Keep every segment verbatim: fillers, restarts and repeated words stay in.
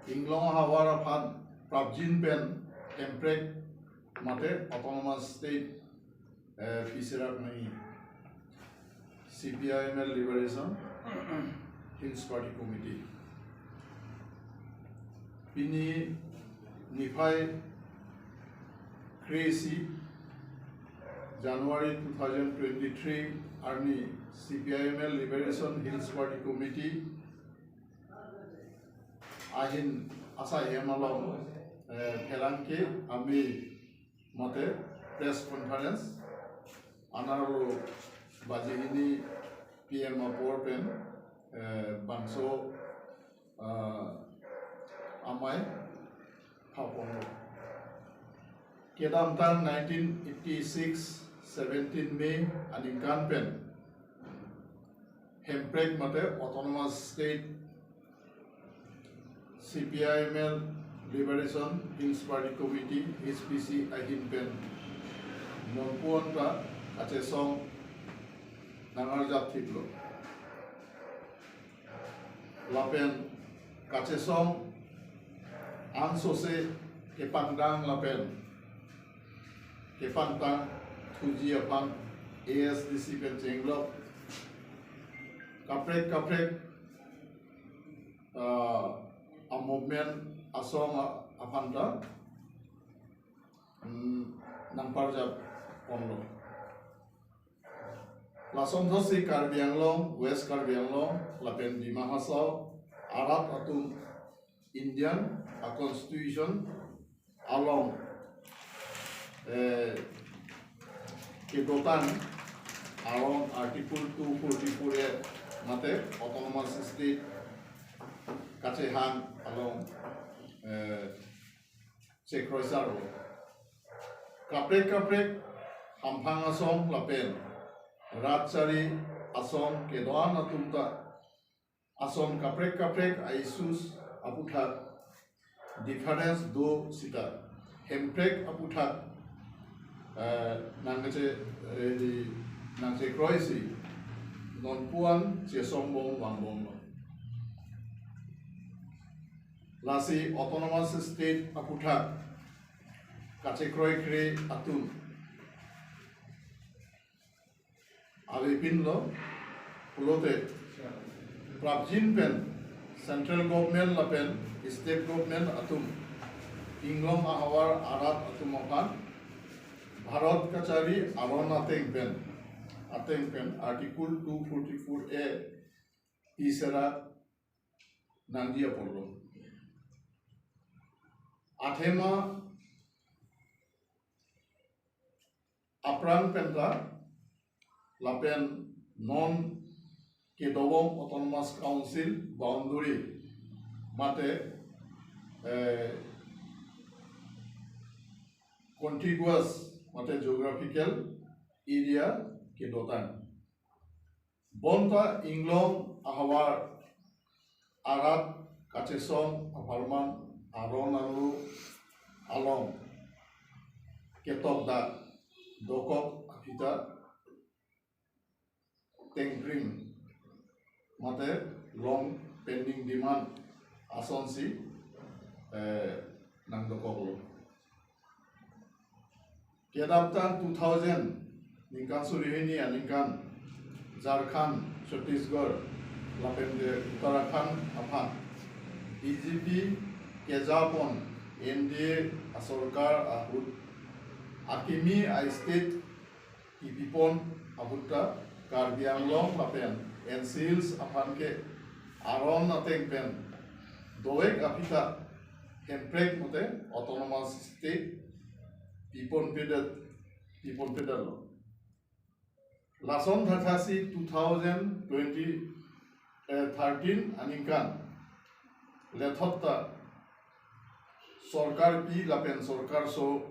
Inglong ahavar aphan prapjin pen Hemprek mate Autonomous State eh, piserak nangji. C P I M L Liberation Hills Party Committee. Pini niphai kre-isi January two thousand twenty-three arni C P I M L Liberation Hills Party Committee ahin asai hem along eh, pherangke amei mate press conference anerlo baji hini P M apor pen eh, bangso ah, amei phaponlo. Kedamtang nineteen eighty-six, seventeen May aningkan pen Hemprek mate Autonomous State C P I M L Liberation Hills Party Committee, H P C ahin pen nonpu-an ta kachesong nangarjap thiplo. Lapen kachesong ansose kepangdang lapen kepangtang thuji aphan A S D C pen chenglok kaprek kaprek ah, a-movement asong a-, aphan ta mm, nangparjap ponlo. Lason thotsi Karbi Anglong, West Karbi Anglong lapen Dima Hasao arat atum Indian a-constitution along eh, kedotang along Article two forty-four A mate Autonomous State kachehang along eh, chekroisarlo. Kaprek kaprek hamphang asong lapen rat chari asong kedo-an atum ta ason kaprek kaprek a-issues aputhak difference do sita Hemprek aputhak eh, nangche eh, di nangchekroisi nonpu-an chesongbom vangbomlo. Lasi Autonomous State aputhak kachekroikre atum avepinlo pulote prapjin pen Central Government lapen State Government atum Inglong ahavar arat atum aphan Bharat kachari aron ateng pen ateng pen Article two forty-four A piserak nangji apotlo. Athema aphrang pen ta lapen non kedobom Autonomous Council boundary mate eh, contiguous mate geographical area kedotang. Bonta Inglong ahavar arat kachesong apharman aron aru along ketokdak dokok aphi ta tengkring mate long pending demand asonsi eh, nangdokoklo. Kedamtang two thousand ningkan suri hini aningkan Jharkhand, Chhattisgarh, lapen de Uttarakhand aphan B J P kejapon N D A asorkar ahut akimi a-state kipipon ahut ta Karbi Anglong lapen N C Hills aphan ke aron ateng pen dovek aphi ta Hemprek mate Autonomous State piponpedet, piponpedetlo. Lason thakthaksi two thousand twenty, eh, thirteen aningkan lethot ta sorkar pi lapen sorkar so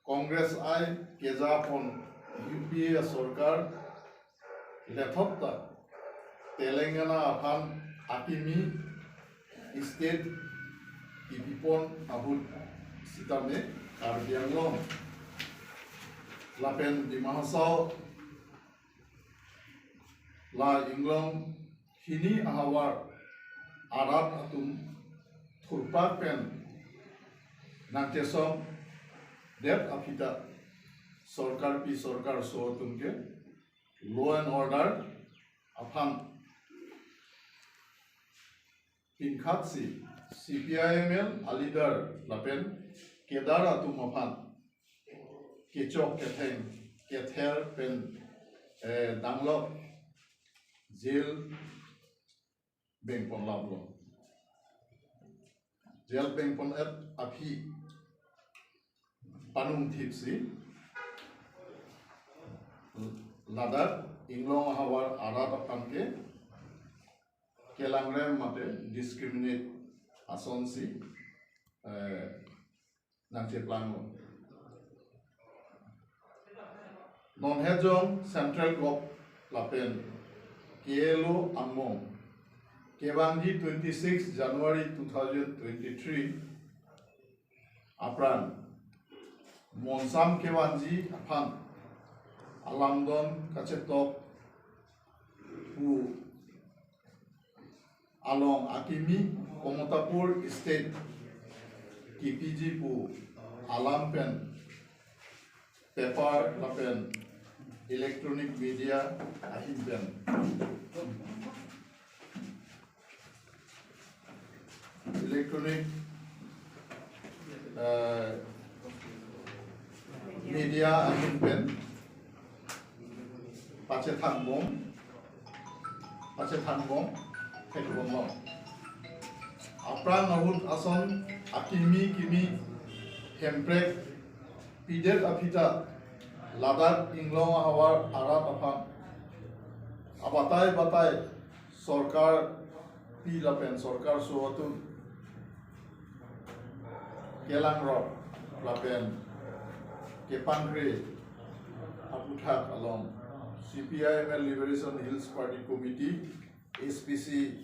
Congress I kejapon U P A sorkar lethot ta Telangana aphan akimi state kipipon ahut sitame Karbi Anglong lapen Dima Hasao la Inglong hini ahavar arat atum thurpak pen nangchesong det aphi ta sorkar pi sorkar so atum ke law and order aphan pinkhat si C P I M L a leader lapen kedar atum aphan kechok ketheng kether pen, eh, danglok jail bengpon laplo. Jail bengpon et aphi panung thip si ladak Inglong ahavar arat aphan ke kelangrem mate discriminate ason si, eh, nangcheplanglo. Non hejong Central Govt lapen K L O angbong kevangji twenty-six January two thousand twenty-three apran monsam kevanji aphan alamdon kachetok pu along akimi Komotapur Estate kipiji pu alam pen paper lapen electronic media ahin pen electronic, eh, media ahin pen pachethangbom, pachethangbom, thekbomlo. Aphrang ahut ason akimi kimi hemprek pidet aphi ta ladak Inglong ahavar arat aphan abatai batai sorkar pi lapen sorkar so atum kelangrok lapen kepangre aputhak along C P I M L Liberation Hills Party Committee, S P C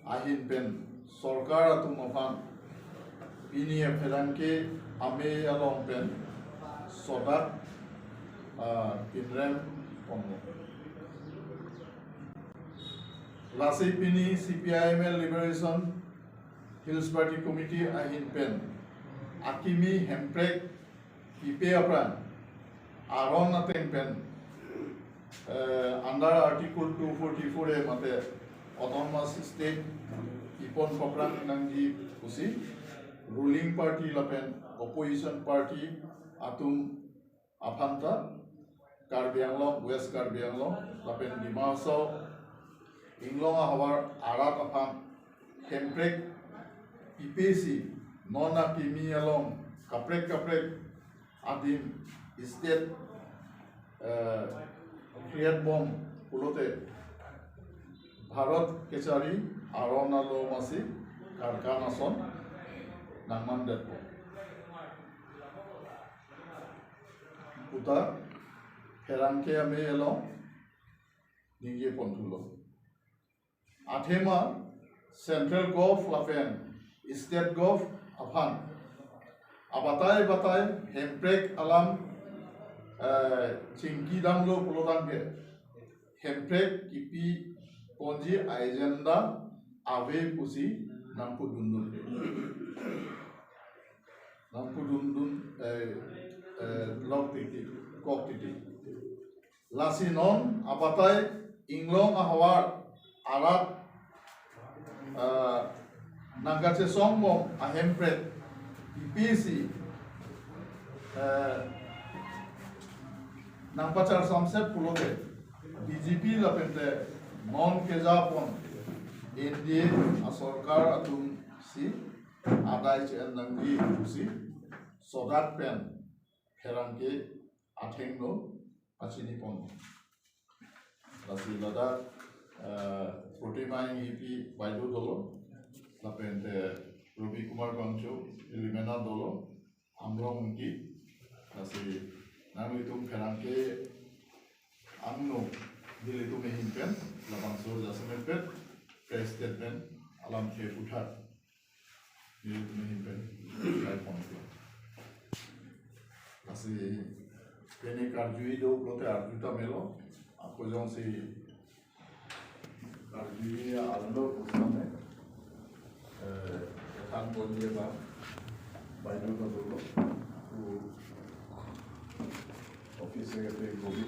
ahin pen sorkar atum aphan pini apherangke amei along pen sodak, ah, pinrem ponlo. Lasi pini C P I M L Liberation Hills Party Committee ahin pen akimi hemprek pipe aphrang aron ateng pen, eh, under Article two forty-four A mate Autonomous State ipon paprang nangji pusi ruling party lapen opposition party atum aphan ta Karbi Anglong, West Karbi Anglong lapen Dima Hasao Inglong ahavar arat aphan hemprek pipe si non akimi along kaprek kaprek adim state, eh, create bom pulote Bharat kechari aron alo masi karkan ason nangmandetpo. Puta pherangke amei along ningje ponthulo. Athema Central Govt lapen State Govt aphan abatai batai hemprek alam, eh, chingki damlo pulotangte hemprek kipi ponji agenda ave pusi nangpudundun. Nangpudundun, eh, eh, lok titi, kok titi. Lasi non abatai Inglong ahavar arat, eh, nangkachesong bom ahemprek pipe si, eh, nangpachar samset pulote B J P lapente non kejapon N D A asorkar atum si adai che-en nangji pusi sodak pen pherangke athengno pachini pon. Lasi ladak, eh, Protima Enghipi baideo dolo, lapente Robi Kumar Bangcho, Ilimena dolo, Amrong Enghi, lasi nanglitum pherangke angno nelitum ahin pen labangso jasemet pen press statement alam ke puthak nelitum ahin pen kai pon ke. Lasi pini karjui do pulote arju ta melo, ako jongsi karjui arlo pusitame Ang Bondia ba, Baideo Bazar lo, ku Office Secretary Gobi